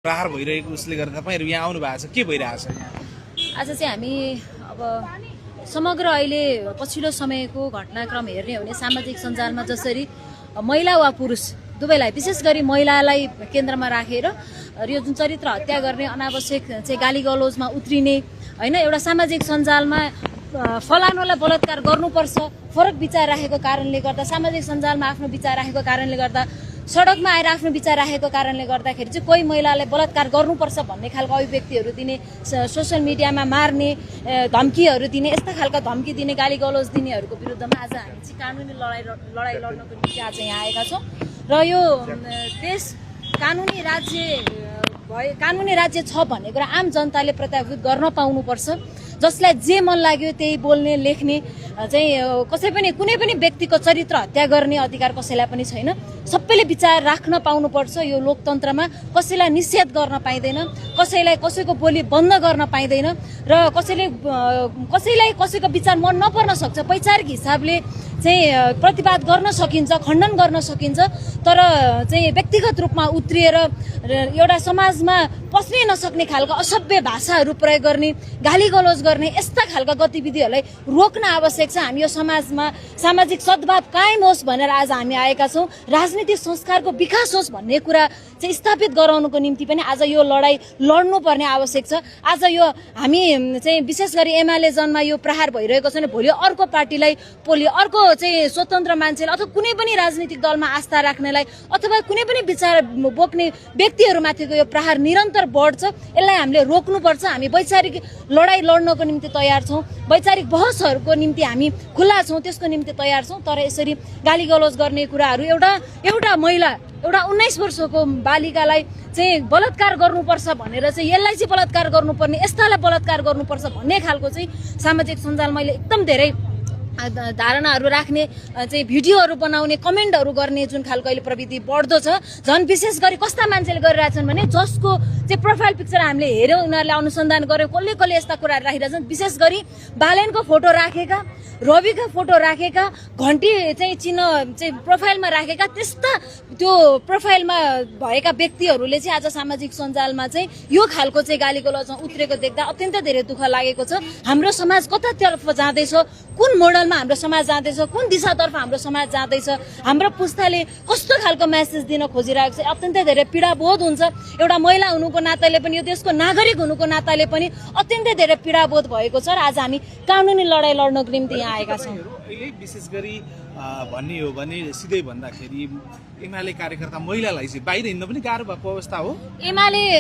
प्रहार भइरहेको उसले गर्दा तपाईहरु यहाँ आउनु भएको छ, के भइरहेछ यहाँ? आज चाहिँ हामी अब समग्र अहिले पछिल्लो समयको घटनाक्रम हेर्ने हो भने सामाजिक सञ्जालमा जसरी महिला वा पुरुष दुवैलाई विशेष गरी महिलालाई केन्द्रमा राखेर यो जुन चरित्र हत्या गर्ने अनावश्यक चाहिँ गाली गलौजमा उत्रिने हैन, एउटा सामाजिक सञ्जालमा फलानुलाई बलात्कार गर्नुपर्छ फरक विचार राखेको कारणले गर्दा, सामाजिक सञ्जालमा आफ्नो विचार राखेको कारणले गर्दा, सडकमा आएर आफ्नो विचार राखेको कारणले गर्दाखेरि चाहिँ कोही महिलालाई बलात्कार गर्नुपर्छ भन्ने खालको अभिव्यक्तिहरू दिने, सोसियल मिडियामा मार्ने, धम्कीहरू दिने, यस्ता खालका धम्की दिने, गाली गलौज दिनेहरूको विरुद्धमा आज हामी चाहिँ कानुनी लडाई लड्नको निम्ति आज यहाँ आएका छौँ। र यो देश कानुनी राज्य छ भन्ने कुरा आम जनताले प्रत्याभूत गर्न पाउनुपर्छ। जसलाई जे मन लाग्यो त्यही बोल्ने लेख्ने चाहिँ कसै पनि कुनै पनि व्यक्तिको चरित्र हत्या गर्ने अधिकार कसैलाई पनि छैन। सबैले विचार राख्न पाउनुपर्छ। यो लोकतन्त्रमा कसैलाई निषेध गर्न पाइँदैन, कसैलाई कसैको बोली बन्द गर्न पाइँदैन र कसैलाई कसैको विचार मन नपर्न सक्छ। वैचारिक हिसाबले चाहिँ प्रतिवाद गर्न सकिन्छ, खण्डन गर्न सकिन्छ, तर चाहिँ व्यक्तिगत रूपमा उत्रिएर एउटा समाजमा पस्नै नसक्ने खालको असभ्य भाषाहरू प्रयोग गर्ने, गाली गलौज गर्ने यस्ता खालका गतिविधिहरूलाई रोक्न आवश्यक छ। हामी यो समाजमा सामाजिक सद्भाव कायम होस् भनेर आज हामी आएका छौँ। राजनीतिक संस्कारको विकास होस् भन्ने कुरा चाहिँ स्थापित गराउनुको निम्ति पनि आज यो लडाई लड्नुपर्ने आवश्यक छ। आज यो हामी चाहिँ विशेष गरी एमाले जनमा यो प्रहार भइरहेको छ भने भोलि अर्को पार्टीलाई, भोलि अर्को चाहिँ स्वतन्त्र मान्छेलाई अथवा कुनै पनि राजनीतिक दलमा आस्था राख्नेलाई अथवा कुनै पनि विचार बोक्ने व्यक्तिहरूमाथिको यो प्रहार निरन्तर बढ्छ। यसलाई हामीले रोक्नुपर्छ। हामी वैचारिक लडाई लड्नको निम्ति तयार छौँ, वैचारिक बहसहरूको निम्ति हामी खुल्ला छौँ, त्यसको निम्ति तयार छौँ। तर यसरी गाली गलौज गर्ने कुराहरू एउटा महिला, एउटा 19 वर्षको बालिकालाई चाहिँ बलात्कार गर्नुपर्छ भनेर चाहिँ यसलाई चाहिँ बलात्कार गर्नुपर्ने, यस्तालाई बलात्कार गर्नुपर्छ भन्ने खालको चाहिँ सामाजिक सञ्जाल मैले एकदम धेरै धारणाहरू राख्ने, चाहिँ भिडियोहरू बनाउने, कमेन्टहरू गर्ने जुन खालको अहिले प्रविधि बढ्दो छ। झन् विशेष गरी कस्ता मान्छेले गरिरहेछन् भने जसको चाहिँ प्रोफाइल पिक्चर हामीले हेऱ्यौँ, उनीहरूले अनुसन्धान गर्यो, कसले कसले यस्ता कुराहरू राखिरहेछन्। विशेष गरी बालेनको फोटो राखेका, रविका फोटो राखेका, घन्टी चाहिँ चिन्ह चाहिँ प्रोफाइलमा राखेका, त्यस्ता त्यो प्रोफाइलमा भएका व्यक्तिहरूले चाहिँ आज सामाजिक सञ्जालमा चाहिँ यो खालको चाहिँ गाली गलौजमा उत्रेको देख्दा अत्यन्त धेरै दुःख लागेको छ। हाम्रो समाज कतातर्फ जाँदैछ, कुन मोडलमा हाम्रो समाज जाँदैछ, कुन दिशातर्फ हाम्रो समाज जाँदैछ, हाम्रो पुस्ताले कस्तो खालको मेसेज दिन खोजिरहेको छ, अत्यन्तै धेरै पीडाबोध हुन्छ। एउटा महिला हुनुको नाताले पनि, यो देशको नागरिक हुनुको नाताले पनि अत्यन्तै धेरै पीडाबोध भएको छ। र आज हामी कानुनी लडाई लड्नको निम्ति यहाँ आएका छौँ। अहिले विशेष गरी भन्ने हो भने सिधै भन्दाखेरि एमाले कार्यकर्ता महिलालाई चाहिँ बाहिर हिँड्न पनि गाह्रो भएको अवस्था हो। एमाले